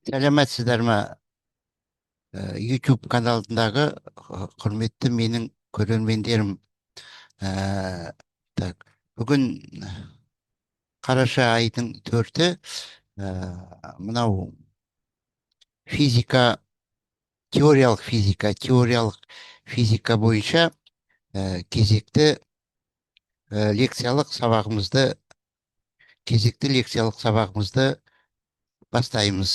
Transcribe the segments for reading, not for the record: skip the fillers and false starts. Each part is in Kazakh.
Сәлеметсіздер ме, YouTube каналындағы құрметті менің көрермендерім. Так, бүгін қараша айдың 4-і, мынау физика, теориялық физика, теориялық физика бойынша кезекті лекциялық сабағымызды, кезекті лекциялық сабағымызды бастаймыз.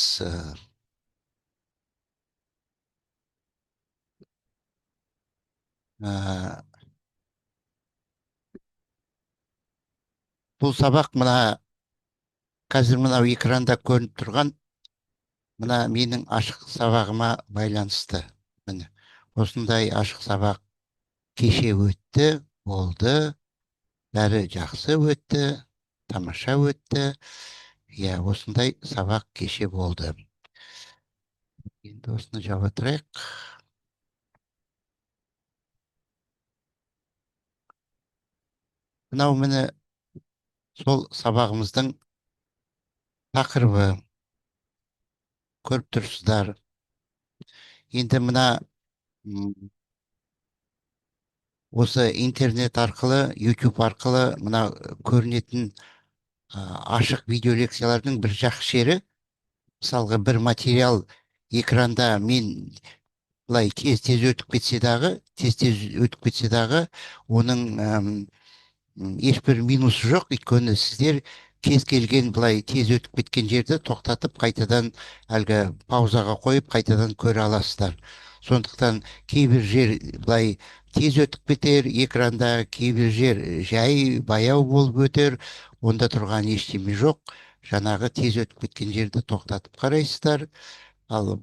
Бұл сабақ мына қазір мынау экранда көрініп тұрған мына менің ашық сабағыма байланысты. Міне, осындай ашық сабақ кеше өтті, болды, бәрі жақсы өтті, тамаша өтті. Иә, осындай сабақ кеше болды. Енді осыны жаба тұрайық. Мынау міне сол сабағымыздың тақырыбы, көріп тұрсыздар. Енді мына осы интернет арқылы, YouTube арқылы мына көрінетін ашық видео лекциялардың бір жақсы жері, мысалға бір материал экранда мен былай тез-тез өтіп кетсе дағы, тез-тез өтіп кетсе дағы, оның ешбір минусы жоқ, өйткені сіздер кез келген былай тез өтіп кеткен жерді тоқтатып, қайтадан әлгі паузаға қойып, қайтадан көре аласыздар. Сондықтан кейбір жер былай тез өтіп кетер экранда, кейбір жер жай баяу болып өтер, онда тұрған ештеме жоқ. Жаңағы тез өтіп кеткен жерді тоқтатып қарайсыздар. Ал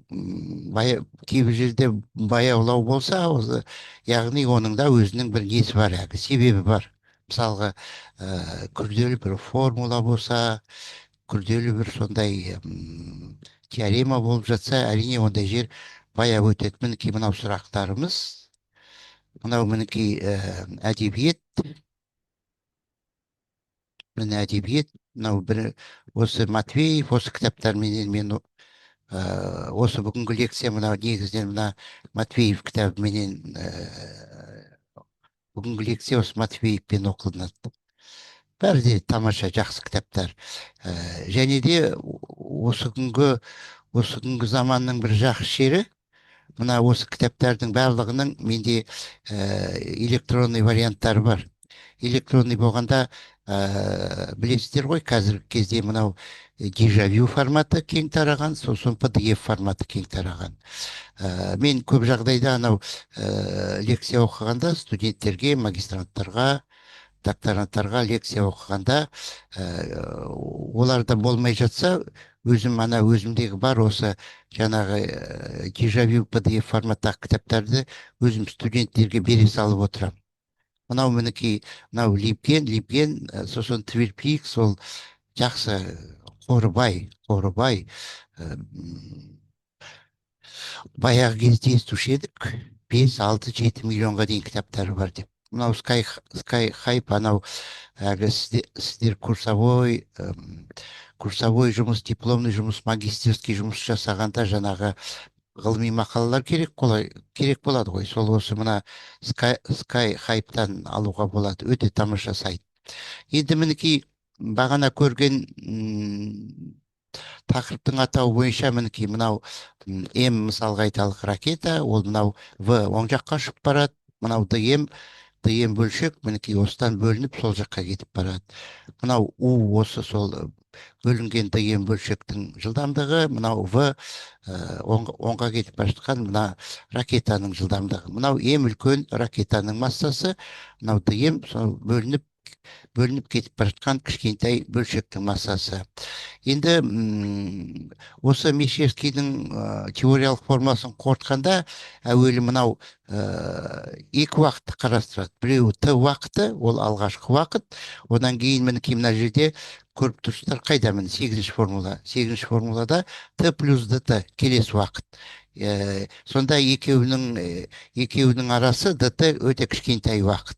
кейбір жерде баяулау болса, осы, яғни оның да өзінің бір несі бар, әлгі себебі бар. Мысалға, күрделі бір формула болса, күрделі бір сондай теорема болып жатса, әрине ондай жер баяу өтеді. Мінекей мынау сұрақтарымыз, мынау мінекей әдебиет, міне әдебиет, мынау бір осы Матвеев, осы кітаптарменен мен осы бүгінгі лекция мынау негізінен мына Матвеев кітабыменен, бүгінгі лекция осы Матвеевпен оқылынады. Бәрі де тамаша, жақсы кітаптар. Және де осы күнгі заманның бір жақсы жері, мына осы кітаптардың барлығының менде электронный варианттары бар. Электронный болғанда, білесіздер ғой, қазіргі кезде мынау дежавю форматы кең тараған, сосын PDF форматы кең тараған. Мен көп жағдайда анау лекция оқығанда студенттерге, магистранттарға, докторанттарға лекция оқығанда, оларда болмай жатса, өзім ана өзімдегі бар осы жаңағы дежавю PDF форматтағы кітаптарды өзім студенттерге бере салып отырамын. Мынау мінекей, мынау Липкен, Липкен, сосын Твирпик, сол жақсы қорыбай, қорыбай. Баяғы кезде естуші едік, 5, 6, 7 миллионға дейін кітаптары бар деп. Мынау Sky Hype, анау әлгі сіздер курсовой жұмыс, дипломный жұмыс, магистерский жұмыс жасағанда жаңағы ғылыми мақалалар керек болады ғой. Сол осы мына Sky Hype-тан алуға болады. Өте тамаша сайт. Енді мінекей бағана көрген тақырыптың атауы бойынша мінекей мынау М мысалға айталық ракета, ол мынау В оң жаққа ұшып барады, мынау ДМ, ДМ бөлшек мінекей осыдан бөлініп сол жаққа кетіп барады. Мынау У осы сол бөлінген ДМ бөлшектің жылдамдығы, мынау В оңға кетіп бара жатқан мына ракетаның жылдамдығы. Мынау М үлкен ракетаның массасы, мынау ДМ сол бөлініп кетіп бара жатқан кішкентай бөлшектің массасы. Енді осы Мещерскийдің теориялық формуласын қорытқанда әуелі мынау екі уақытты қарастырады. Біреуі Т уақыты, ол алғашқы уақыт. Одан кейін мінекей мына жерде көріп тұрсыздар, қайда міне сегізінші формула. Сегізінші формулада Т плюс ДТ келесі уақыт. Сонда екеуінің арасы ДТ өте кішкентай уақыт.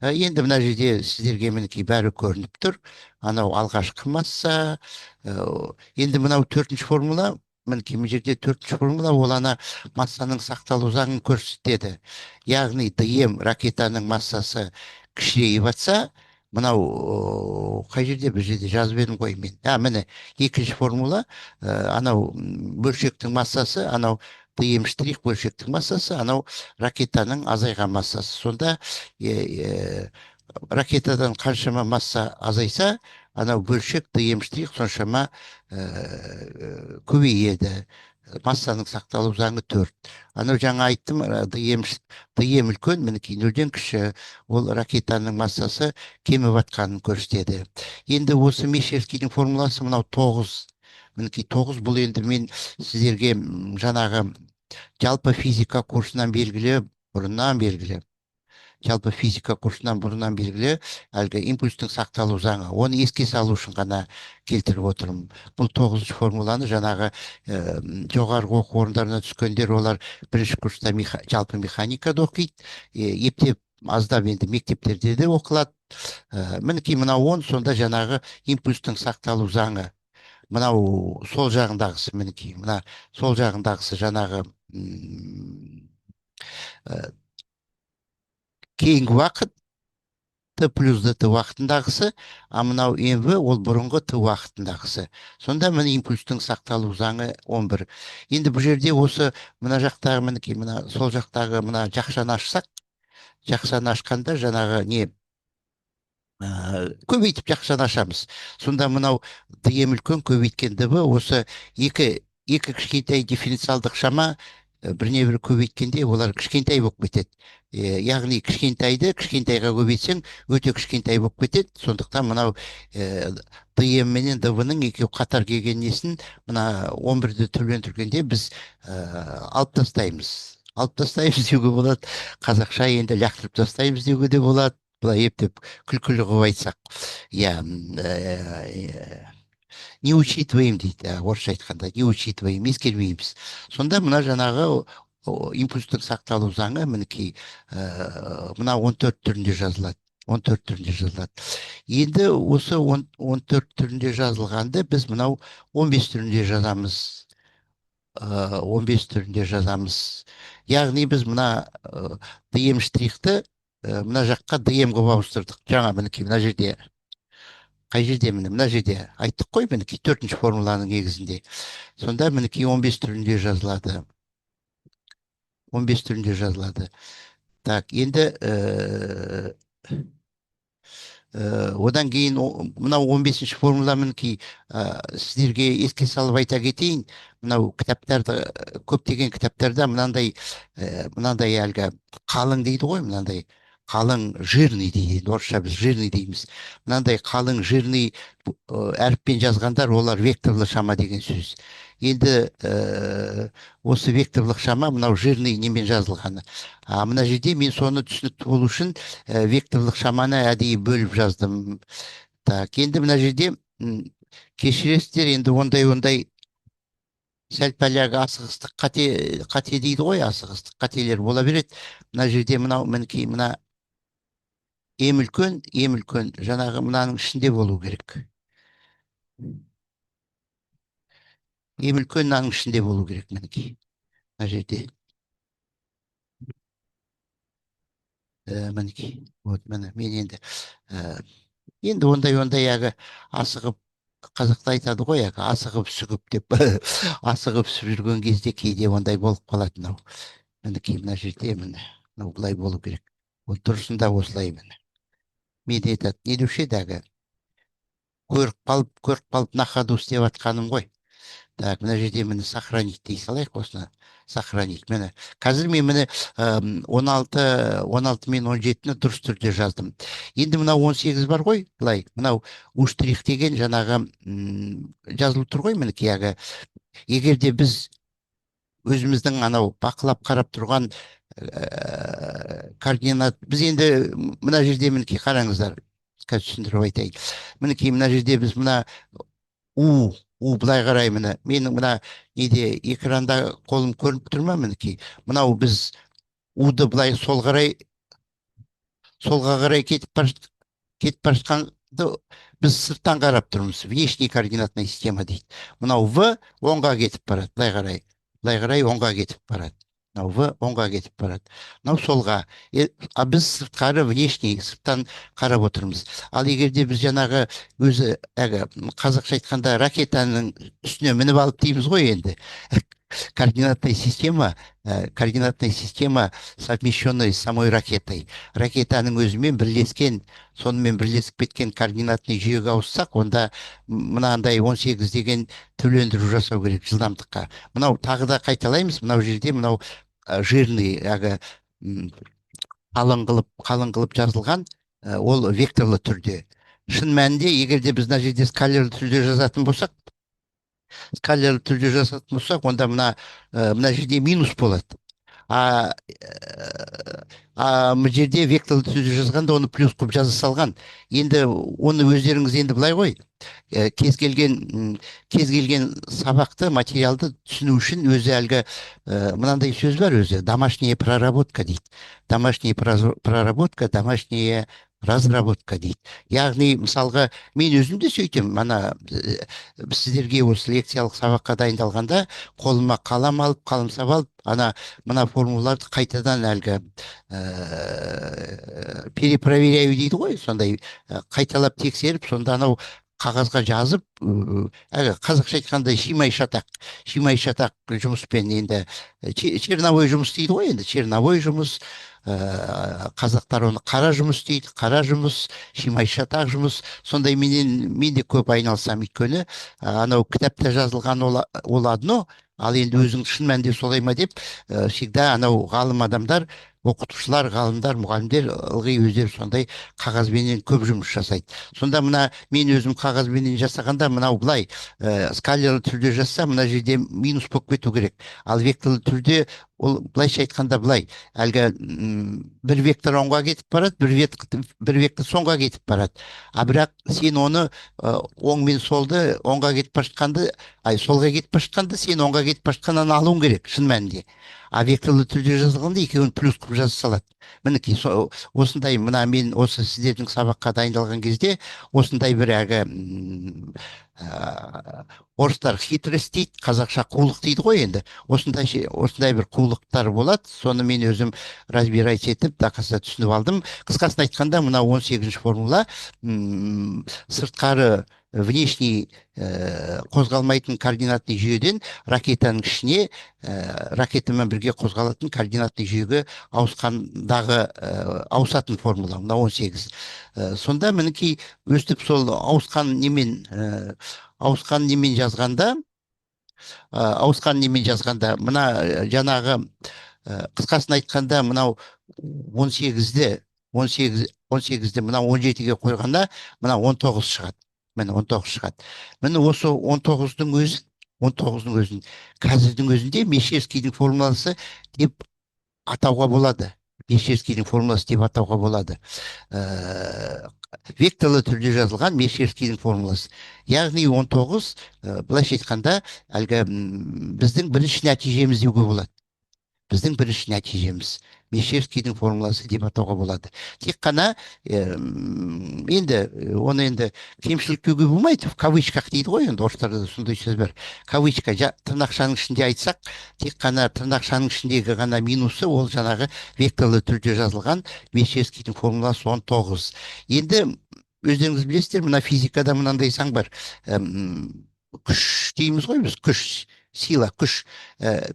Енді мына жерде сіздерге мінекей бәрі көрініп тұр. Анау алғашқы масса. Енді мынау төртінші формула. Мінекей, мына жерде төртінші формула, ол ана массаның сақталу заңын көрсетеді. Яғни ДМ, ракетаның массасы кішірейіп жатса, мынау қай жерде, бір жерде жазып едім ғой мен. А, міне, екінші формула, анау бөлшектің массасы, анау ДМ штрих бөлшектің массасы, анау ракетаның азайған массасы. Сонда ракетадан қаншама масса азайса, анау бөлшек ДМ штрих соншама көбейеді. Массаның сақталу заңы 4. Анау жаңа айттым, ДМ, ДМ үлкен, мінекей, нөлден кіші, ол ракетаның массасы кеміп жатқанын көрсетеді. Енді осы Мещерскийдің формуласы мынау 9. Мінекей, 9. Бұл енді мен сіздерге жаңағы жалпы физика курсынан белгілі, бұрыннан белгілі. Жалпы физика курсынан бұрыннан белгілі әлгі импульстің сақталу заңы. Оны еске салу үшін ғана келтіріп отырмын. Бұл тоғызыншы формуланы жаңағы жоғарғы оқу орындарына түскендер, олар бірінші курста жалпы механикада оқиды, ептеп аздап енді мектептерде де оқылады. Мінекей, мынау 10, сонда жаңағы импульстің сақталу заңы. Мынау сол жағындағысы, мінекей, мына сол жағындағысы жаңағы кейінгі уақыт, т плюс dt уақытындағысы, а мынау мв ол бұрынғы т уақытындағысы. Сонда міне, импульстің сақталу заңы 11. Енді бұл жерде осы мына жақтағы, мінекей, мына сол жақтағы мына жақшаны ашсақ, жақшаны ашқанда жаңағы не, көбейтіп жақшаны ашамыз. Сонда мынау дм үлкен көбейткен дв, осы екі кішкентай дифференциалдық шама біріне бірі көбейткенде олар кішкентай болып кетеді. Яғни кішкентайды кішкентайға көбейтсең, өте кішкентай болып кетеді. Сондықтан мынау дм менен дв-ның екеуі қатар келген несін, мына 11-ді түрлендіргенде біз алып тастаймыз. Алып тастаймыз деуге болады. Қазақша енді лақтырып тастаймыз деуге де болады. Былай ептеп күлкілі қылып айтсақ. Иә, не учитываем дейді, орысша айтқанда, не учитываем, ескермейміз. Сонда мына жаңағы импульстің сақталу заңы, мінекей, мына 14 түрінде жазылады. 14 түрінде жазылады. Енді осы 14 түрінде жазылғанды біз мынау 15 түрінде жазамыз. 15 түрінде жазамыз. Яғни біз мына дм штрихті мына жаққа дм қылып ауыстырдық. Жаңа, мінекей, мына жерде, қай жерде, міне, мына жерде айттық қой, мінекей, төртінші формуланың негізінде. Сонда, мінекей, 15 түрінде жазылады. 15 түрінде жазылады. Так, енді одан кейін мынау 15 формула, мінекей, сіздерге еске салып айта кетейін. Мынау кітаптарды, көптеген кітаптарда мынандай әлгі қалың дейді ғой, мынандай қалың, жирный дейді енді, орысша біз жирный дейміз. Мынандай қалың, жирный әріппен жазғандар, олар векторлы шама деген сөз. Енді осы векторлық шама мынау жирный немен жазылғаны. А мына жерде мен соны түсінікті болу үшін векторлық шаманы әдейі бөліп жаздым. Так, енді мына жерде кешіресіздер, енді ондай сәл пәл әлгі асығыстық қате дейді ғой, асығыстық қателер бола береді. Мына жерде мынау, мінекей, мына м үлкен, м үлкен жаңағы мынаның ішінде болу керек. М үлкен мынаның ішінде болу керек, мінекей, мына жерде. Мінекей, вот, міне, мен енді ондай әлгі асығып, қазақта айтады ғой, әлгі асығып сүгіп деп, асығып үсіп жүрген кезде кейде ондай болып қалады. Мынау, мінекей, мына жерде, міне, мынау былай болу керек. Ол дұрысында осылай, міне. Мен айтады, не деуші еді әлгі, көріп қалып на ходу істеп жатқаным ғой. Так, мына жерде, міне, сохранить дей салайық осыны, сохранить. Міне, қазір мен, міне, 16, 16 мен 17-ні дұрыс түрде жаздым. Енді мынау 18 бар ғой, былай, мынау у штрих деген жаңағы жазылып тұр ғой, мінекей, әлгі егер де біз өзіміздің анау бақылап қарап тұрған координат, біз енді мына жерде, мінекей, қараңыздар, қазір түсіндіріп айтайын. Мінекей, мына жерде біз мына у былай қарай, міне, менің мына неде, экранда қолым көрініп тұр ма? Мінекей, мынау біз уды былай сол қарай, солға қарай кетіп бара жатқан Біз сырттан қарап тұрмыз, внешний координатная система дейді. Мынау В оңға кетіп барады, былай қарай, былай қарай оңға кетіп барады. Мынау В оңға кетіп барады, мынау солға. А біз сыртқары, внешний, сырттан қарап отырмыз. Ал егер де біз жаңағы өзі әлгі қазақша айтқанда ракетаның үстіне мініп алып дейміз ғой енді, координатная система, координатная система, совмещенная с самой ракетой, ракетаның өзімен бірлескен, сонымен бірлесіп кеткен координатный жүйеге ауыссақ, онда мынандай 18 деген түрлендіру жасау керек жылдамдыққа. Мынау, тағы да қайталаймыз, мынау жерде мынау жирный, әлгі қалың қылып жазылған, ол векторлы түрде. Шын мәнінде, егер де біз мына жерде скалярлы түрде жазатын болсақ, скалярлы түрде жазатын болсақ, онда мына жерде минус болады, а мына жерде векторлы түрде жазғанда оны плюс қылып жаза салған. Енді оны өздеріңіз, енді былай ғой, кез келген сабақты, материалды түсіну үшін өзі әлгі мынандай сөз бар өзі, домашняя проработка дейді, домашняя проработка, домашняя разработка дейді. Яғни, мысалға, мен өзім де сөйтемін. Ана сіздерге осы лекциялық сабаққа дайындалғанда қолыма қалам алып, қаламсап алып, ана мына формулаларды қайтадан әлгі перепроверяю дейді ғой, сондай қайталап тексеріп, сонда анау қағазға жазып, әлгі қазақша айтқанда шимай шатақ жұмыспен, енді черновой жұмыс дейді ғой енді, черновой жұмыс, қазақтар оны қара жұмыс дейді, қара жұмыс, шимай шатақ жұмыс, сондайменен мен де көп айналысамын. Өйткені анау кітапта жазылған ол одно, ал енді өзің шын мәнінде солай ма деп, всегда анау ғалым адамдар, оқытушылар, ғалымдар, мұғалімдер ылғи өздері сондай қағазбенен көп жұмыс жасайды. Сонда мына мен өзім қағазбенен жасағанда, мынау былай скалярлы түрде жазса, мына жерде минус болып кету керек, ал векторлы түрде ол былайша айтқанда былай, әлгі бір вектор оңға кетіп барады, бір вектор солға кетіп барады. А бірақ сен оны оң мен солды, оңға кетіп бара жатқанды, ай, солға кетіп бара жатқанды сен оңға кетіп бара жатқаннан алуың керек шын мәнінде. А векторлы түрде жазылғанда екеуін плюс қылып жаза салады. Мінекей, осындай мына мен осы сіздердің сабаққа дайындалған кезде осындай бір әлгі орыстар хитрость дейді, қазақша қулық дейді ғой енді, осындай бір қулықтар болады. Соны мен өзім разбирать етіп, до конца түсініп алдым. Қысқасын айтқанда, мына 18-ші формула сыртқары, внешний, қозғалмайтын координатный жүйеден ракетаның ішіне, ракетамен бірге қозғалатын координатный жүйеге ауысқандағы ауысатын формула мына 18. Сонда мінекей, өстіп сол ауысқан немен жазғанда, мына жаңағы қысқасын айтқанда, мынау 18-ді 18-ді мынау 17-ге қойғанда, мына 19 шығады. Міне, 19 шығады. Міне, осы 19-дың өзін, 19-дың өзін қазірдің өзінде Мещерскийдің формуласы деп атауға болады, Мещерскийдің формуласы деп атауға болады. Векторлы түрде жазылған Мещерскийдің формуласы, яғни 19, былайша айтқанда, әлгі біздің бірінші нәтижеміз деуге болады. Біздің бірінші нәтижеміз Мещерскийдің формуласы деп атауға болады. Тек қана енді оны енді кемшілік деуге болмайды, в кавычках дейді ғой енді, орыстарда да сондай сөз бар, кавычка, тырнақшаның ішінде айтсақ, тек қана тырнақшаның ішіндегі ғана минусы ол жаңағы векторлы түрде жазылған Мещерскийдің формуласы 19. Енді өздеріңіз білесіздер, мына физикада мынандай заң бар. Күш дейміз ғой біз, күш, сила, күш.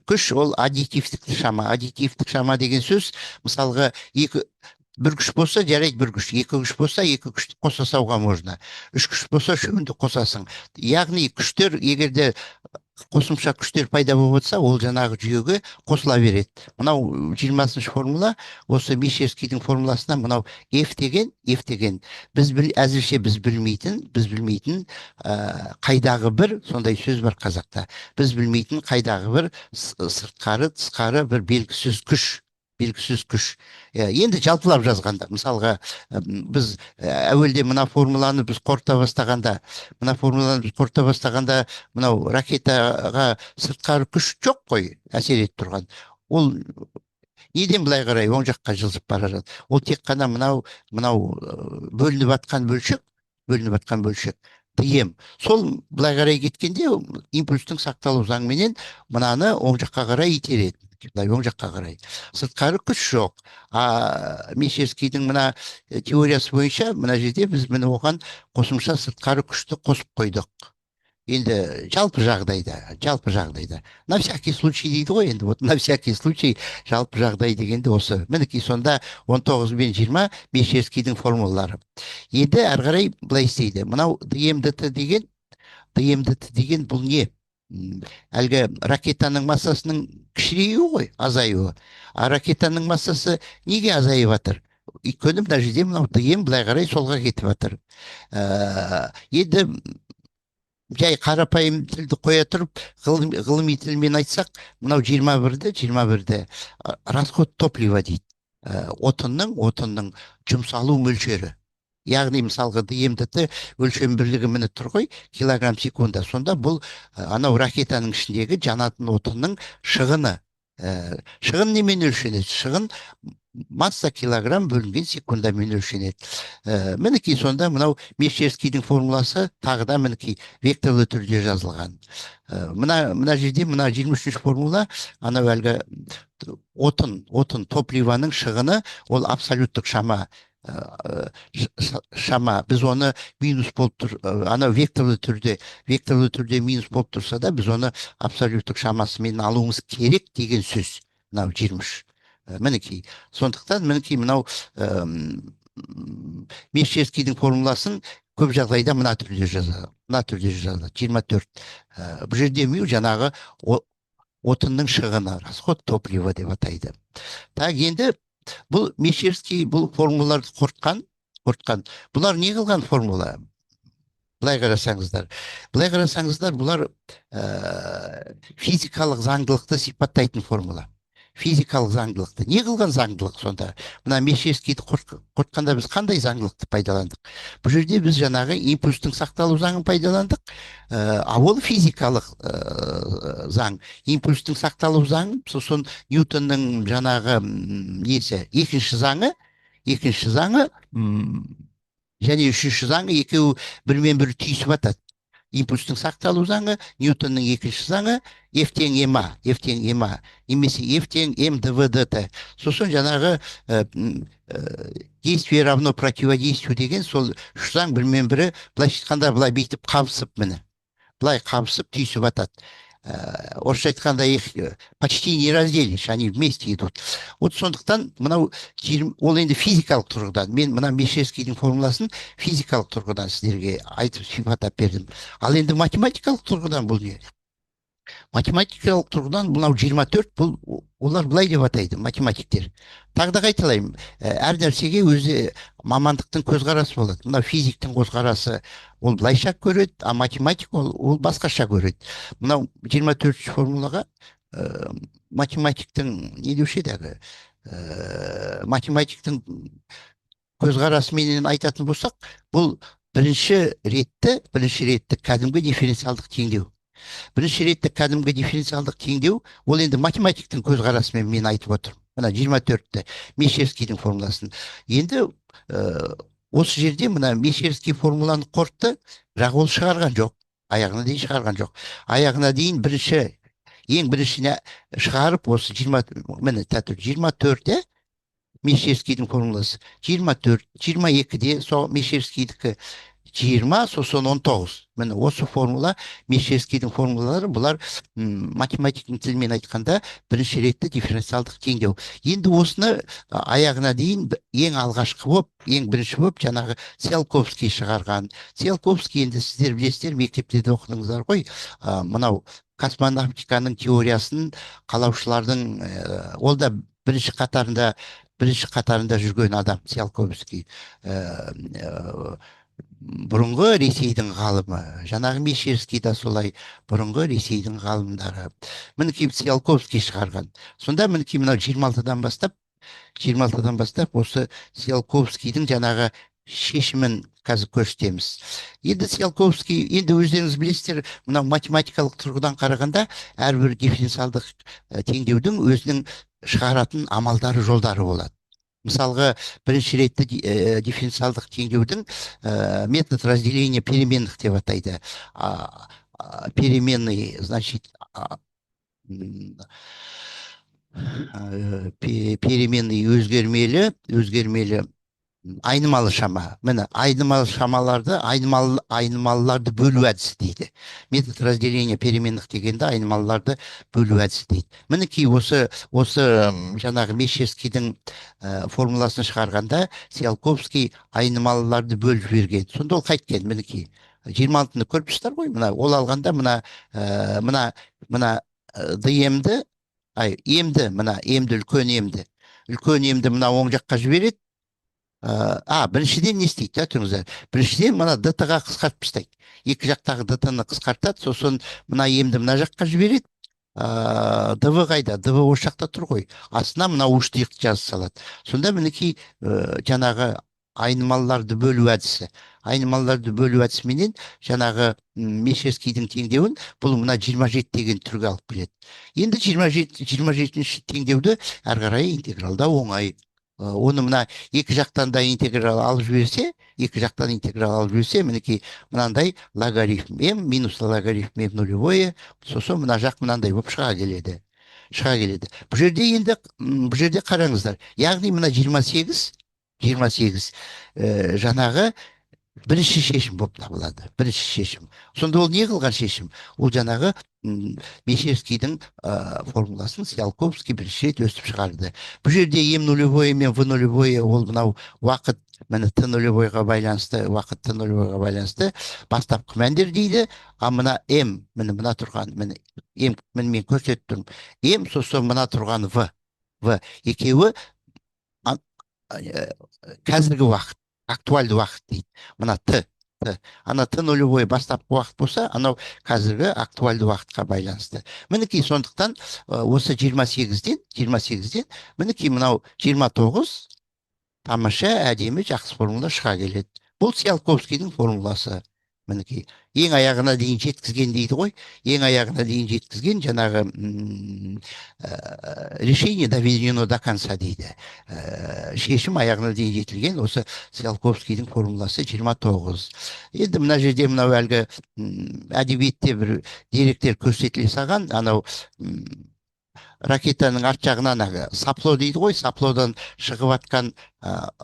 Күш ол аддитивтік шама. Аддитивтік шама деген сөз, мысалға, екі, бір күш болса, жарайды, бір күш, екі күш болса, екі күшті қоса салуға можно, үш күш болса, үшеуін де қосасың. Яғни күштер, егер де қосымша күштер пайда болып отырса, ол жаңағы жүйеге қосыла береді. Мынау 20-шы формула, осы Мещерскийдің формуласына мынау F деген біз әзірше біз білмейтін қайдағы бір, сондай сөз бар қазақта, біз білмейтін қайдағы бір сыртқары, тысқары бір белгісіз күш, белгісіз күш. Енді жалпылап жазғанда, мысалға, біз әуелде мына формуланы біз қорыта бастағанда, мынау ракетаға сыртқары күш жоқ қой әсер етіп тұрған. Ол неден былай қарай оң жаққа жылжып бара жатыр? Ол тек қана мынау бөлініп жатқан бөлшек. Бөлініп жатқан бөлшек dm. Сол былай қарай кеткенде, импульстің сақталу заңыменен мынаны оң жаққа қарай итереді, былай оң жаққа қарай. Сыртқары күш жоқ. А Мещерскийдің мына теориясы бойынша мына жерде біз, міне, оған қосымша сыртқары күшті қосып қойдық. Енді жалпы жағдайда, на всякий случай дейді ғой енді. Вот, на всякий случай, жалпы жағдай дегенде осы. Мінекей, сонда 19 бен 20 Мещерскийдің формулалары. Енді әрі қарай былай істейді. Мынау dm dt деген, dm dt деген бұл не? Әлгі ракетаның массасының кішіреюі ғой, азаюы. А ракетаның массасы неге азайып жатыр? Өйткені мына жерде мынау dm былай қарай солға кетіп жатыр. Енді жай қарапайым тілді қоя тұрып, ғылыми тілмен айтсақ, мынау 21-ді расход топлива дейді. Отынның жұмсалу мөлшері. Яғни, мысалға, dm dt өлшем бірлігі, міне, тұр ғой, килограмм секунда. Сонда бұл анау ракетаның ішіндегі жанатын отынның шығыны. Шығын немен өлшенеді? Шығын масса килограмм бөлінген секундамен өлшенеді. Мінекей, сонда мынау Мещерскийдің формуласы тағы да, мінекей, векторлы түрде жазылған. Мына жерде мына 23-формула, анау әлгі отын, топливоның шығыны. Ол абсолюттік шама, шама. Біз оны минус болып тұр, анау векторлы түрде минус болып тұрса да, біз оны абсолюттік шамасымен алуымыз керек деген сөз мынау 23. Мінекей, сондықтан, мінекей, мынау Мещерскийдің формуласын көп жағдайда мына түрде жазады, мына түрде жазылады, 24. Бұл жерде мю жаңағы отынның шығыны, расход топлива деп атайды. Так, енді бұл Мещерский бұл формулаларды қорытқан. Бұлар не қылған формула? Былай қарасаңыздар, бұлар физикалық заңдылықты сипаттайтын формула. Физикалық заңдылықты не қылған заңдылық? Сонда мына Мещерскийді қорытқанда біз қандай заңдылықты пайдаландық? Бұл жерде біз жаңағы импульстің сақталу заңын пайдаландық. А ол физикалық заң, импульстің сақталу заңы, сосын Ньютонның жаңағы несі, екінші заңы және үшінші заңы, екеуі бірімен бірі түйісіп жатады. Импульстің сақталу заңы, Ньютонның екінші заңы, F тең ма, F тең ма немесе F тең м дв dt. Сосын жаңағы действие равно противодействию деген сол үш заң бірімен бірі, былайша айтқанда, былай бүйтіп қабысып, міне, былай қабысып, түйісіп жатады. Орысша айтқанда, их почти не разделишь, они вместе идут. Вот, сондықтан мынау ол енді физикалық тұрғыдан мен мына Мещерскийдің формуласын физикалық тұрғыдан сіздерге айтып, сипаттап бердім. Ал енді математикалық тұрғыдан бұл не? Математикалық тұрғыдан мынау 24, бұл олар былай деп атайды, математиктер. Тағы да қайталаймын, әр нәрсеге өзі мамандықтың көзқарасы болады. Мынау физиктің көзқарасы, ол былайша көреді, а математик ол басқаша көреді. Мынау 24-формулаға математиктің не деуші еді әлгі, математиктің көзқарасыменен айтатын болсақ, бұл бірінші ретті кәдімгі дифференциалдық теңдеу. Бірінші ретті кәдімгі дифференциалдық теңдеу. Ол енді математиктің көзқарасымен мен айтып отырмын мына 24-ті, Мещерскийдің формуласын. Енді осы жерде мына Мещерский формуланы қорытты, бірақ ол шығарған жоқ, аяғына дейін шығарған жоқ. Аяғына дейін бірінші, ең біріншіне шығарып, осы 20, міне, 24, иә, Мещерскийдің формуласы 24, 22-де сол Мещерскийдікі, 20, сосын 19. Міне, осы формула, Мещерскийдің формулалары, бұлар математиктің тілімен айтқанда, бірінші ретті дифференциалдық теңдеу. Енді осыны аяғына дейін ең алғашқы болып, ең бірінші болып жаңағы Циолковский шығарған. Циолковский, енді сіздер білесіздер, мектепте де оқыдыңыздар ғой, мынау космонавтиканың теориясын қалаушылардың, ол да бірінші қатарында жүрген адам. Циолковский бұрынғы Ресейдің ғалымы, жаңағы Мещерский да солай, бұрынғы Ресейдің ғалымдары. Мінекей, Циолковский шығарған. Сонда, мінекей, мынау 26-дан бастап осы Циолковскийдің жаңағы шешімін қазір көрсетеміз. Енді Циолковский, енді өздеріңіз білесіздер, мынау математикалық тұрғыдан қарағанда, әрбір дифференциалдық теңдеудің өзінің шығаратын амалдары, жолдары болады. Мысалға, бірінші ретті дифференциалдық теңдеудің метод разделения переменных деп атайды. Переменный, значит, переменный өзгермелі айнымалы шама. Міне, айнымалы шамаларды, айнымалыларды бөлу әдісі дейді. Метод разделения переменных дегенде айнымалыларды бөлу әдісі дейді. Мінекей, осы жаңағы Мещерскийдің формуласын шығарғанда Циолковский айнымалыларды бөліп жіберген. Сонда ол қайткен? Мінекей, 26-ны көріп тұрсыздар ғой. Мына ол алғанда мына дмді, ай, емді, мына емді, үлкен емді мына оң жаққа жібереді. Біріншіден не істейді да, тұрыңыздар, біріншіден мына дт ға қысқартып тастайды, екі жақтағы дт ны қысқартады. Сосын мына емді мына жаққа жібереді. Дв қайда? Дв осы жақта тұр ғой. Астына мына у штрихті жазып салады. Сонда, мінекей, жаңағы айнымалыларды бөлу әдісі, айнымалыларды бөлу әдісіменен жаңағы Мещерскийдің теңдеуін бұл мына 27 деген түрге алып келеді. Енді 27, 27-ші теңдеуді әрі қарай интегралдау оңай. Оны мына екі жақтан да интеграл алып жіберсе, екі жақтан интеграл алып жіберсе, мінекей, мынандай логарифм м минус логарифм м нулевое, сосын мына жақ мынандай болып шыға келеді, шыға келеді. Бұл жерде енді бұл жерде қараңыздар, яғни мына 28, 28 жаңағы бірінші шешім болып табылады, бірінші шешім. Сонда ол не қылған шешім? Ол жаңағы Мещерскийдің формуласын Циолковский бірінші рет өстіп шығарды. Бұл жерде м нулевое мен в нулевое, ол мынау уақыт, міне, т нулевойға байланысты, уақыт т нулевойға байланысты бастапқы мәндер дейді. А мына м, міне, мына тұрған, міне, м, міне, мен көрсетіп тұрмын, м, сосын мына тұрған в, в екеуі қазіргі уақыт, актуальды уақыт дейді. Мына т, т ана т нулевой бастапқы уақыт болса, анау қазіргі актуальды уақытқа байланысты. Мінекей, сондықтан осы 28-ден, 28-ден, мінекей, мынау 29 тамаша, әдемі, жақсы формула шыға келеді. Бұл Циолковскийдің формуласы. Мінекей, ең аяғына дейін жеткізген дейді ғой, ең аяғына дейін жеткізген жаңағы решение доведено до конца дейді. Шешім аяғына дейін жетілген осы Циолковскийдің формуласы 29. Енді мына жерде мынау әлгі әдебиетте бір деректер көрсетіле салған. Анау ракетаның арт жағынан әлгі сопло дейді ғой, соплодан шығып жатқан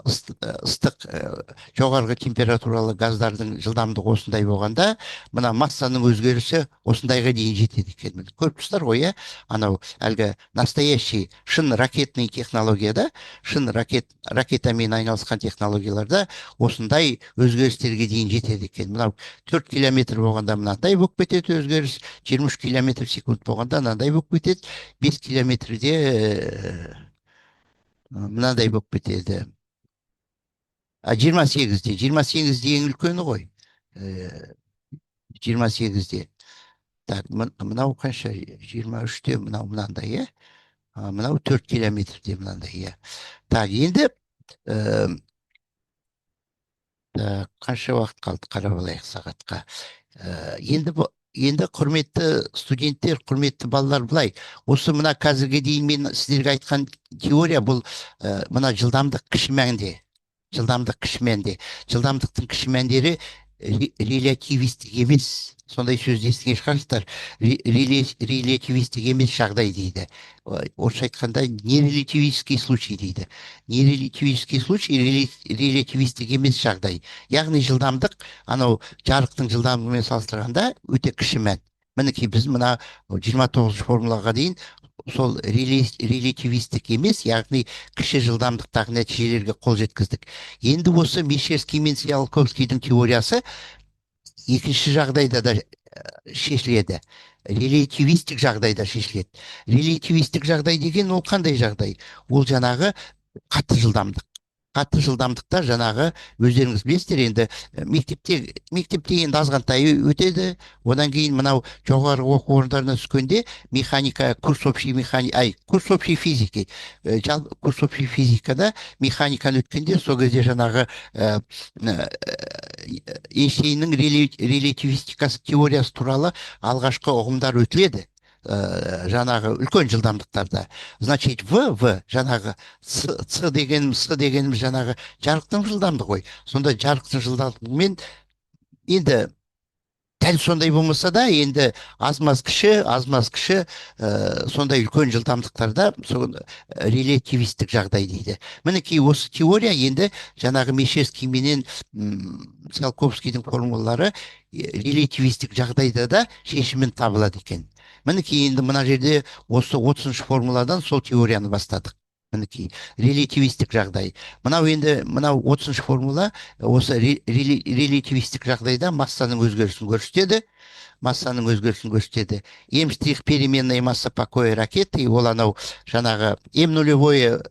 ыстық, жоғарғы температуралы газдардың жылдамдығы осындай болғанда, мына массаның өзгерісі осындайға дейін жетеді екен. Міне, көріп тұрсыздар ғой, иә? Анау әлгі настоящий, шын ракетный технологияда, шын ракетамен айналысқан технологияларда осындай өзгерістерге дейін жетеді екен. Мынау 4 километр болғанда мынандай болып кетеді өзгеріс, 23 километр секунд болғанда мынандай болып кетеді, 5 километрде мынандай болып кетеді. А 28-де, 28-де ең үлкені ғой, 28-де. Так, мынау қанша? 23-те мынау мынандай, иә. Мынау 4 километрде мынандай, иә. Так, енді так, қанша уақыт қалды, қарап алайық сағатқа. Енді, құрметті студенттер, құрметті балалар, былай, осы мына қазірге дейін мен сіздерге айтқан теория бұл мына жылдамдық кіші мәнде, жылдамдық кіші мәнде, жылдамдықтың кіші мәндері релятивистік емес. Сондай сөзді естіген шығарсыздар, релятивистік емес жағдай дейді. Орысша айтқанда, нерелятивистский случай дейді. Нерелятивистский случай, релятивистік емес жағдай, яғни жылдамдық анау жарықтың жылдамдығымен салыстырғанда өте кіші мән. Мінекей, біз мына 29-формулаға дейін сол релятивистік емес, яғни кіші жылдамдықтағы нәтижелерге қол жеткіздік. Енді осы Мещерский мен Циолковскийдің теориясы екінші жағдайда да шешіледі, релятивистік жағдайда шешіледі. Релятивистік жағдай деген ол қандай жағдай? Ол жаңағы қатты жылдамдық. Қатты жылдамдықта жаңағы өздеріңіз білесіздер енді, мектепте енді азғантай өтеді. Одан кейін мынау жоғарғы оқу орындарына түскенде механика, курс общей механи ай, курс общей физики, жалпы курс общей физикада механиканы өткенде, сол кезде жаңағы Эйнштейннің релятивистикасы теориясы туралы алғашқы ұғымдар өтіледі. Жаңағы үлкен жылдамдықтарда, значит, в жаңағы с дегеніміз, с дегеніміз жаңағы жарықтың жылдамдығы ғой. Сонда жарықтың жылдамдығымен енді дәл сондай болмаса да, енді аз-маз кіші, аз-маз кіші, сондай үлкен жылдамдықтарда сол релятивистік жағдай дейді. Мінекей, осы теория енді жаңағы Мещерский менен Циолковскийдің формулалары релятивистік жағдайда да шешімін табылады екен. Мінекей, енді мына жерде осы 30-шы формуладан сол теорияны бастадық. Мінекей, релятивистік жағдай мынау. Енді мынау 30-шы формула осы релятивистік жағдайда массаның өзгерісін көрсетеді, массаның өзгерісін көрсетеді. М штрих — переменная масса покоя ракеты. Ол анау жаңағы м нулевое,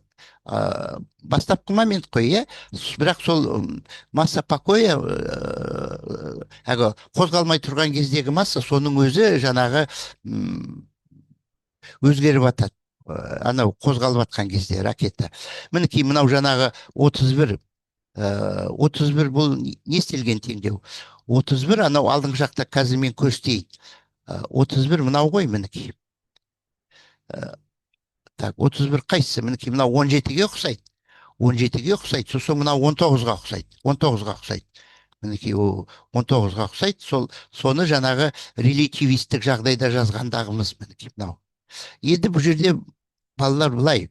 бастапқы момент қой, иә. Бірақ сол масса покоя, әлгі қозғалмай тұрған кездегі масса, соның өзі жаңағы өзгеріп жатады анау қозғалып жатқан кезде ракета. Мінекей, мынау жаңағы 31, 31 бұл не істелген теңдеу? 31 анау алдыңғы жақта, қазір мен көрсетейін. 31 мынау ғой, мінекей. Так, 31 қайсысы? Мінекей, мынау 17-ге ұқсайды, 17-ге ұқсайды. Сосын мынау 19-ға ұқсайды, 19-ға ұқсайды. Мінекей, ол 19-ға ұқсайды. Сол соны жаңағы релятивистік жағдайда жазғандағымыз, мінекей, мынау. Енді бұл жерде, балалар, былай,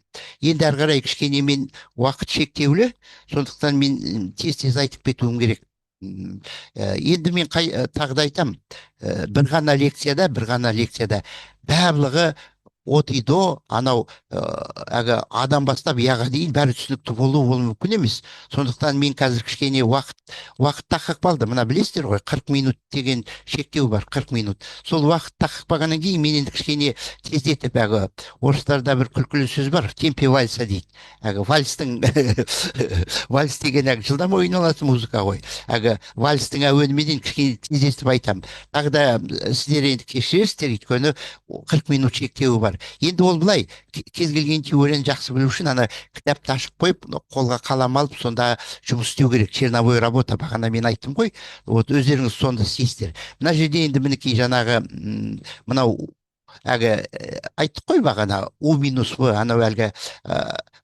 енді әрі қарай кішкене мен уақыт шектеулі, сондықтан мен тез тез айтып кетуім керек. Енді мен қай, тағы да айтамын, бір ғана лекцияда, бір ғана лекцияда барлығы от и до, анау әлгі адам бастап яға дейін бәрі түсінікті болуы, ол мүмкін емес. Сондықтан мен қазір кішкене уақыт тақап қалды. Мына білесіздер ғой, 40 минут деген шектеу бар, 40 минут. Сол уақыт тақап қалғаннан кейін мен енді кішкене тездетіп, әлгі орыстарда бір күлкілі сөз бар, «в темпе вальса» дейді. Әлгі вальстың, вальс деген әлгі жылдам ойналатын музыка ғой, әлгі вальстың әуеніменен кішкене тездетіп айтамын. Тағы да сіздер енді кешірерсіздер, өйткені 40 минут шектеуі бар. Енді ол былай, кез келген теорияны жақсы білу үшін ана кітапты ашып қойып, қолға қалам алып, сонда жұмыс істеу керек. Черновой работа, бағана мен айттым ғой, вот өздеріңіз сонда істейсіздер. Мына жерде енді, мінекей, жаңағы мынау әлгі айттық қой бағана, у минус в, анау әлгі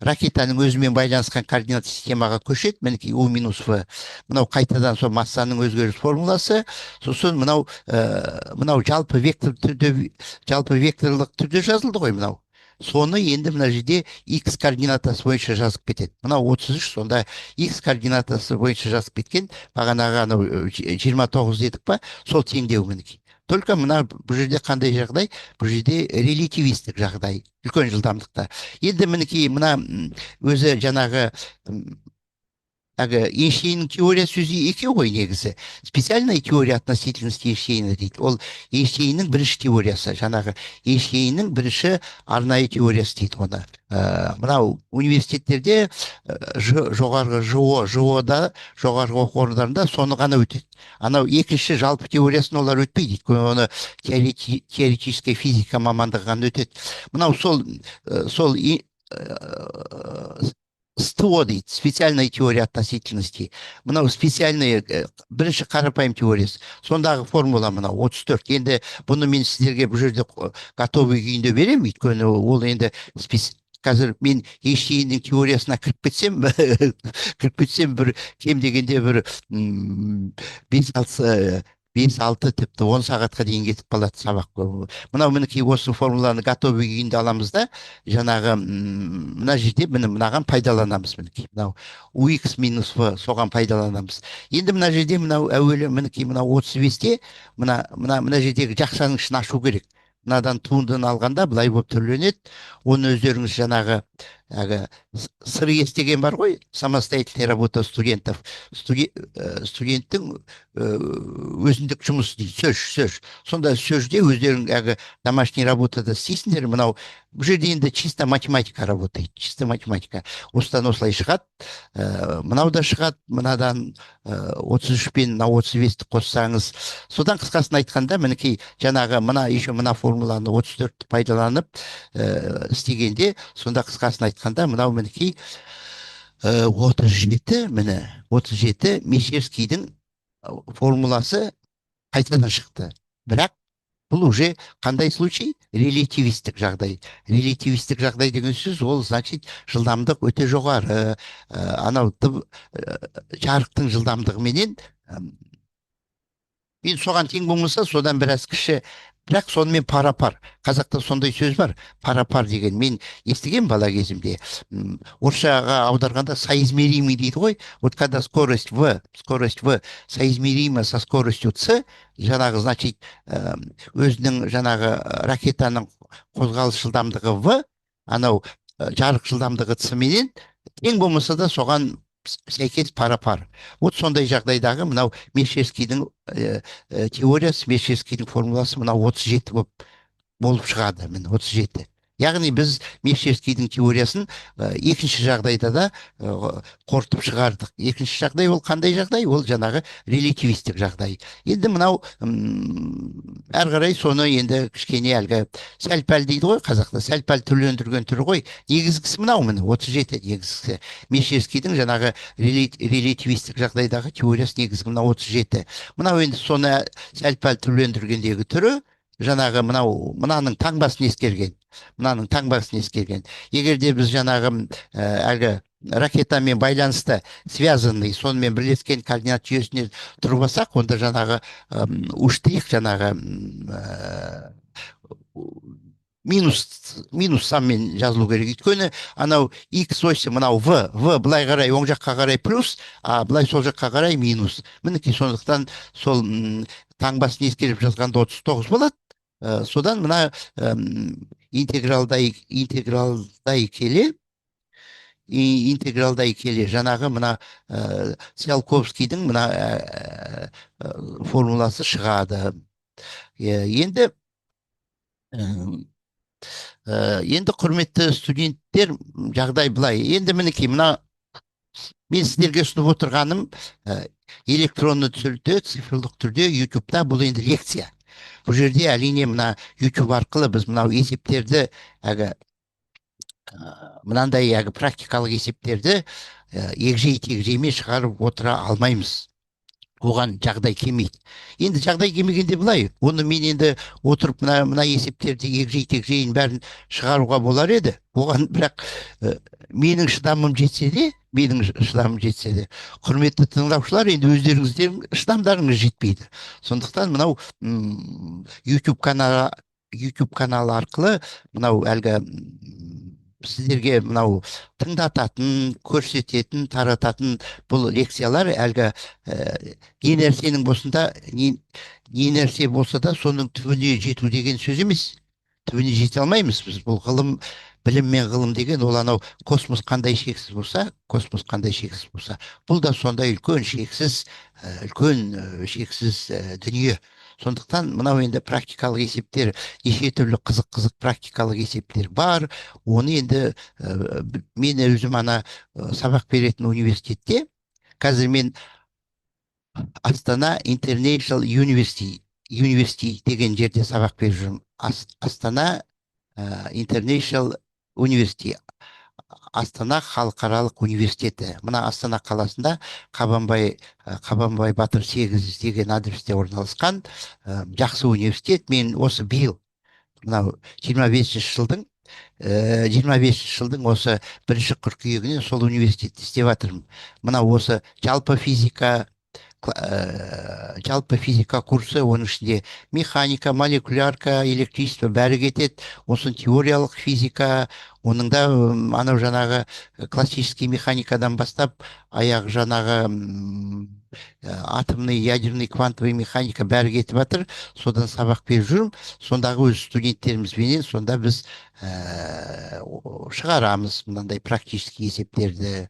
ракетаның өзімен байланысқан координат системаға көшеді. Мінекей, у минус в, мынау қайтадан сол массаның өзгеріс формуласы. Сосын мынау мынау жалпы вектор түрде, жалпы векторлық түрде жазылды ғой мынау. Соны енді мына жерде x координатасы бойынша жазып кетеді. Мынау 33, сонда x координатасы бойынша жазып кеткен бағанағы анау 29 дедік па, сол теңдеу, мінекей. Только мына бұл жерде қандай жағдай? Бұл жерде релятивистік жағдай, үлкен жылдамдықта. Енді, мінекей, мына өзі жаңағы әлгі Эйнштейннің теориясы өзі екеу ғой негізі. Специальная теория относительности Эйнштейна дейді. Ол Эйнштейннің бірінші теориясы, жаңағы Эйнштейннің бірінші арнайы теориясы дейді оны. Мынау университеттерде, жоғарғы ЖО да, жоғарғы оқу орындарында соны ғана өтеді. Анау екінші жалпы теориясын олар өтпейді, өйткені оны теоретическая физика мамандығы ғана өтеді. Мынау сол сол СТО дейді, специальная теория относительности. Мынау специальный, бірінші қарапайым теориясы, сондағы формула мынау 34. Енді бұны мен сіздерге бұл жерде готовый күйінде беремін, өйткені ол енді қазір мен Эйнштейннің теориясына кіріп кетсем, бір кем дегенде бір 5-6, 5-6, тіпті 10 сағатқа дейін кетіп қалады сабақ. Мынау, мінекей, осы формуланы готовый күйінде аламыз да, жаңағы мына жерде, міне, мынаған пайдаланамыз. Мінекей, мынау ux минус в, соған пайдаланамыз. Енді мына жерде мынау әуелі, мінекей, мынау 35-те мына жердегі жақшаның ішін ашу керек. Мынадан туындыны алғанда былай болып түрленеді. Оны өздеріңіз жаңағы әлгі СРС деген бар ғой, самостоятельная работа студентов, студенттің өзіндік жұмысы дейді, СӨЖ. Сонда СӨЖде өздерің әлгі домашний работада істейсіңдер. Мынау бұл жерде енді чисто математика работает, чисто математика. Осыдан осылай шығады, мынау да шығады мынадан, 33 пен мынау 35-ті қоссаңыз. Содан қысқасын айтқанда, мінекей, жаңағы мына еще мына формуланы, 34-ті пайдаланып істегенде, сонда қысқасын айтқанда мынау, мінекей, 37, міне, 37 Мещерскийдің формуласы қайтадан шықты, бірақ Бұл уже қандай случай? Релятивистік жағдай. Релятивистік жағдай деген сөз, ол, значит, жылдамдық өте жоғары. Анау жарықтың жылдамдығыменен енді соған тең болмаса, содан біраз кіші, бірақ сонымен пара пар. Қазақта сондай сөз бар, пара пар деген, мен естіген бала кезімде. Орысшаға аударғанда соизмеримый дейді ғой. Вот когда скорость в соизмерима со скоростью c, жаңағы, значит, өзінің жаңағы ракетаның қозғалыс жылдамдығы в анау жарық жылдамдығы c менен тең болмаса да, соған сәйкес, пара пар. Вот сондай жағдайдағы мынау Мещерскийдің теориясы, Мещерскийдің формуласы мынау 37 болып шығады, міне, 37. Яғни біз Мещерскийдің теориясын екінші жағдайда да қорытып шығардық. Екінші жағдай ол қандай жағдай? Ол жаңағы релятивистік жағдай. Енді мынау әрі қарай соны енді кішкене әлгі сәл пәл дейді ғой қазақта, сәл пәл түрлендірген түрі ғой. Негізгісі мынау, міне, 37 негізгісі. Мещерскийдің жаңағы релятивистік жағдайдағы теориясы негізгі мынау 37. Мынау енді соны сәл пәл түрлендіргендегі түрі. Жаңағы мынау мынаның таңбасын ескерген, мынаның таңбасын ескерген. Егер де біз жаңағы әлгі ракетамен байланысты, связанный, сонымен бірлескен координат жүйесіне тұрып алсақ, онда жаңағы у штрих жаңағы минус санмен жазылу керек, өйткені анау x осі мынау в былай қарай, оң жаққа қарай плюс, а былай сол жаққа қарай минус, мінекей. Сондықтан сол таңбасын ескеріп жазғанда 39 болады. Содан мына интегралдай келе жаңағы мына Циолковскийдің мына формуласы шығады. Енді, құрметті студенттер, жағдай былай. Енді, мінекей, мына мен сіздерге ұсынып отырғаным электронды түрде, цифрлық түрде, Ютубта. Бұл енді лекция. Бұл жерде, әрине, мына Ютуб арқылы біз мынау есептерді, әлгі мынандай әлгі практикалық есептерді егжей тегжеймен шығарып отыра алмаймыз, оған жағдай келмейді. Енді жағдай келмегенде былай, оны мен енді отырып мына есептерді егжей тегжейін бәрін шығаруға болар еді оған, бірақ менің шыдамым жетсе де, менің шыдамым жетсе де, құрметті тыңдаушылар, енді өздеріңіздің шыдамдарыңыз жетпейді. Сондықтан мынау YouTube каналы арқылы мынау әлгі сіздерге мынау тыңдататын, көрсететін, тарататын бұл лекциялар әлгі не нәрсенің болсын да, не нәрсе болса да, соның түбіне жету деген сөз емес. Түбіне жете алмаймыз біз. Бұл ғылым, білім мен ғылым деген ол анау космос қандай шексіз болса, космос қандай шексіз болса, бұл да сондай үлкен шексіз, үлкен шексіз дүние. Сондықтан мынау енді практикалық есептер, неше түрлі қызық қызық практикалық есептер бар. Оны енді мен өзім ана сабақ беретін университетте, қазір мен Астана International University деген жерде сабақ беріп жүрмін. Астана International University, Астана халықаралық университеті. Мына Астана қаласында Қабанбай батыр 8 деген адресте орналасқан жақсы университет. Мен осы биыл мынау 25-жылдың осы 1 қыркүйегінен сол университетте істеп жатырмын. Мынау осы жалпы физика курсы, оның ішінде механика, молекулярка, электричество, бәрі кетеді. Сосын теориялық физика, оның да анау жаңағы классический механикадан бастап аяқ жаңағы атомный, ядерный, квантовый механика, бәрі кетіп жатыр. Содан сабақ беріп жүрмін. Сондағы өз студенттерімізбенен сонда біз шығарамыз мынандай практический есептерді.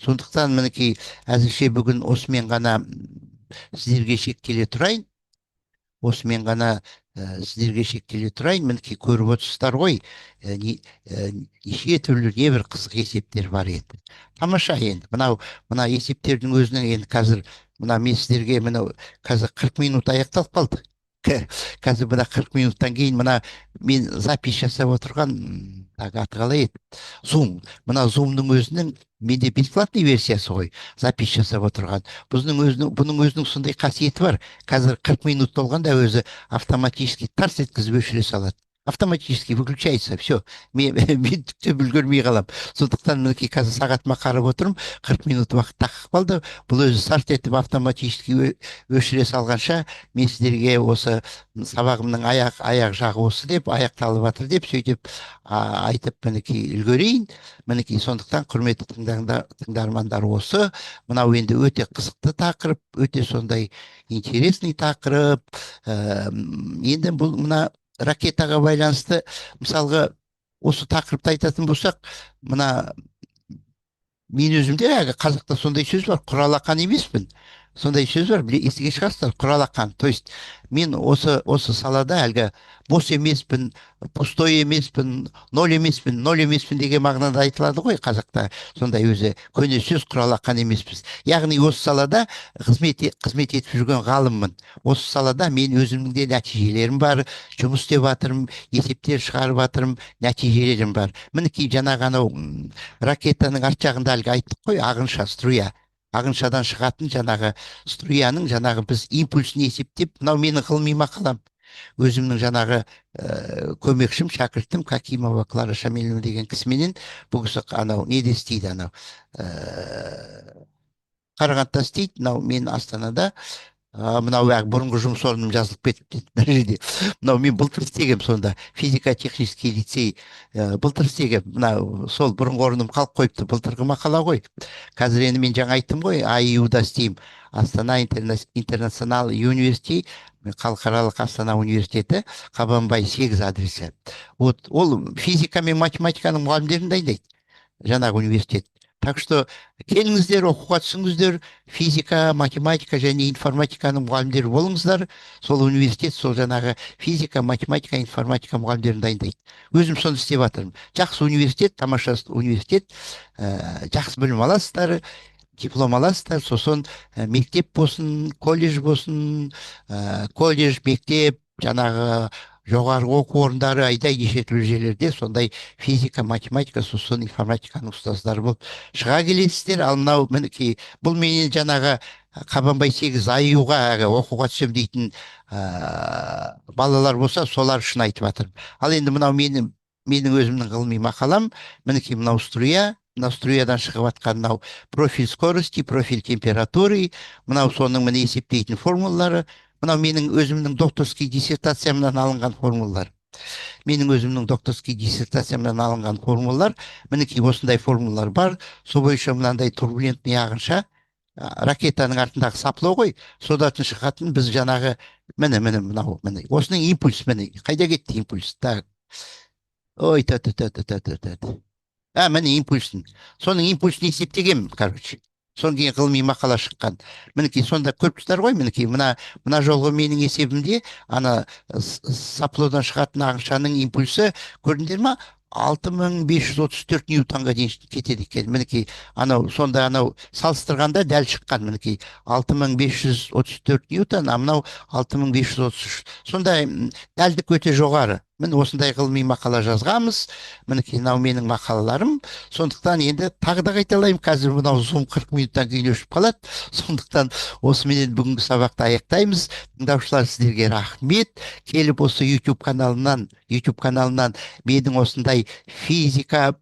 Сондықтан, мінекей, әзірше бүгін осымен ғана сіздерге шектеле тұрайын, осымен ғана сіздерге шектеле тұрайын. Мінекей, көріп отырсыздар ғой, неше түрлі небір қызық есептер бар енді. Тамаша. Енді мынау мына есептердің өзінің енді қазір мына мен сіздерге мынау қазір 40 минут аяқталып қалды. Қазір мына 40 минуттан кейін мына мен запись жасап отырған, так, аты қалай еді, Зум. Мына Зумның өзінің менде бесплатный версиясы ғой запись жасап отырған. Бұның өзінің сондай қасиеті бар: қазір 40 минут толғанда, өзі автоматически тарс еткізіп өшіре салады, автоматически выключается, все. Мен түктеп үлгермей қаламын. Сондықтан мінекей, қазір сағатыма қарап отырмын, 40 минут уақыт тақып қалды. Бұл өзі сарт етіп автоматически өшіре салғанша, мен сіздерге осы сабағымның аяқ жағы осы деп аяқталып жатыр деп, сөйтіп айтып, мінекей, үлгерейін. Мінекей, сондықтан, құрметті тыңдармандар, осы мынау енді өте қызықты тақырып, өте сондай интересный тақырып. Енді бұл мына ракетаға байланысты, мысалға, осы тақырыпты айтатын болсақ, мына мен өзімде әлгі қазақта сондай сөз бар, «құралақан емеспін», сондай сөз бар, естіген шығарсыздар, «құралақан». То есть мен осы салада әлгі бос емеспін, пустой емеспін, ноль емеспін. Ноль емеспін деген мағынада айтылады ғой қазақта сондай өзі көне сөз, «құралақан емеспіз». Яғни осы салада қызмет етіп жүрген ғалыммын. Осы салада мен өзімнің де нәтижелерім бар, жұмыс істеп жатырмын, есептер шығарып жатырмын, нәтижелерім бар. Мінекей, жаңағы анау ракетаның арт жағында әлгі айттық қой, ағынша, струя, ағыншадан шығатын жаңағы струяның жаңағы біз импульсін есептеп, мынау менің ғылыми мақалам. Өзімнің жаңағы көмекшім, шәкіртім Какимова Клара Шамиловна деген кісіменен. Бұл кісі анау неде істейді, анау Қарағандыда істейді, мынау мен Астанада. Мынау бұрынғы жұмыс орным жазылып кетіпті мына жерде. Мынау мен былтыр істегенмін сонда, физико технический лицей, былтыр істегенмін. Мынау сол бұрынғы орным қалып қойыпты, былтырғы мақала ғой. Қазір енді мен жаңа айттым ғой, АИУ-да істеймін, Астана Интернационал Университет, халықаралық Астана университеті, Қабанбай 8 адресі. Вот, ол физика мен математиканың мұғалімдерін дайындайды жаңағы университет. Так что келіңіздер, оқуға түсіңіздер, физика, математика және информатиканың мұғалімдері болыңыздар. Сол университет сол жаңағы физика, математика, информатика мұғалімдерін дайындайды. Өзім соны істеп жатырмын. Жақсы университет, тамаша университет, жақсы білім аласыздар, диплом аласыздар. Сосын мектеп болсын, колледж болсын, колледж, мектеп, жаңағы жоғарғы оқу орындары, айдай неше түрлі жерлерде сондай физика, математика, сосын информатиканың ұстаздары болып шыға келесіздер. Ал мынау, мінекей, бұл менен жаңағы Қабанбай 8 АИУ-ға оқуға түсемін дейтін балалар болса, солар үшін айтып жатырмын. Ал енді мынау менің өзімнің ғылыми мақалам. Мінекей, мынау струя, мынау струядан шығып жатқан мынау профиль скорости, профиль температуры, мынау соның, міне, есептейтін формулалары. Мынау менің өзімнің докторский диссертациямнан алынған формулалар, менің өзімнің докторский диссертациямнан алынған формулалар. Мінекей, осындай формулалар бар. Сол бойынша мынандай турбулентный ағынша, ракетаның артындағы сопло ғой, содан шығатын біз жаңағы, міне, міне, мынау, міне, осының импульс, міне, қайда кетті импульс? Так, ой, та та та та та та та, а, міне, импульсін, соның импульсін есептегенмін, короче. Содан кейін ғылыми мақала шыққан. Мінекей, сонда көріп тұрсыздар ғой. Мінекей, мына жолғы менің есебімде ана соплодан шығатын ағыншаның импульсі, көрдіңдер ма, 6534 ньютонға дейін кетеді екен. Мінекей, анау сонда анау салыстырғанда дәл шыққан. Мінекей, 6534 ньютон, а мынау 6533. Сондай дәлдік өте жоғары. Міне, осындай ғылыми мақала жазғанбыз. Мінекей, мынау менің мақалаларым. Сондықтан енді тағы да қайталаймын: қазір мынау Зум 40 минуттан кейін өшіп қалады. Сондықтан осыменен бүгінгі сабақты аяқтаймыз. Тыңдаушылар, сіздерге рахмет. Келіп осы YouTube каналынан менің осындай физика,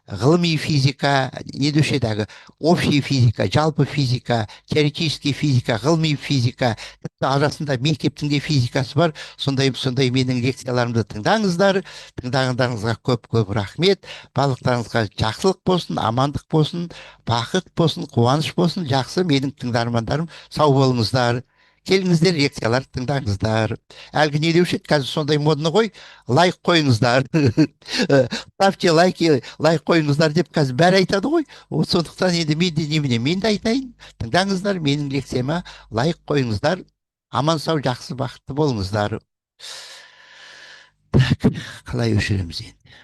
ғылыми физика, не деуші еді, әлгі общий физика, жалпы физика, теоретический физика, ғылыми физика, тіпті арасында мектептің де физикасы бар, сондай менің лекцияларымды тыңдаңыздар. Тыңдағандарыңызға көп көп рахмет. Барлықтарыңызға жақсылық болсын, амандық болсын, бақыт болсын, қуаныш болсын. Жақсы, менің тыңдармандарым, сау болыңыздар. Келіңіздер, лекцияларды тыңдаңыздар. Әлгі не деуші еді, қазір сондай модно ғой, «лайк қойыңыздар», «ставьте лайки», «лайк қойыңыздар» деп қазір бәрі айтады ғой. Вот, сондықтан енді мен де немене, мен де айтайын: тыңдаңыздар менің лекцияма, лайк қойыңыздар. Аман сау, жақсы, бақытты болыңыздар. Так, қалай өшіреміз енді?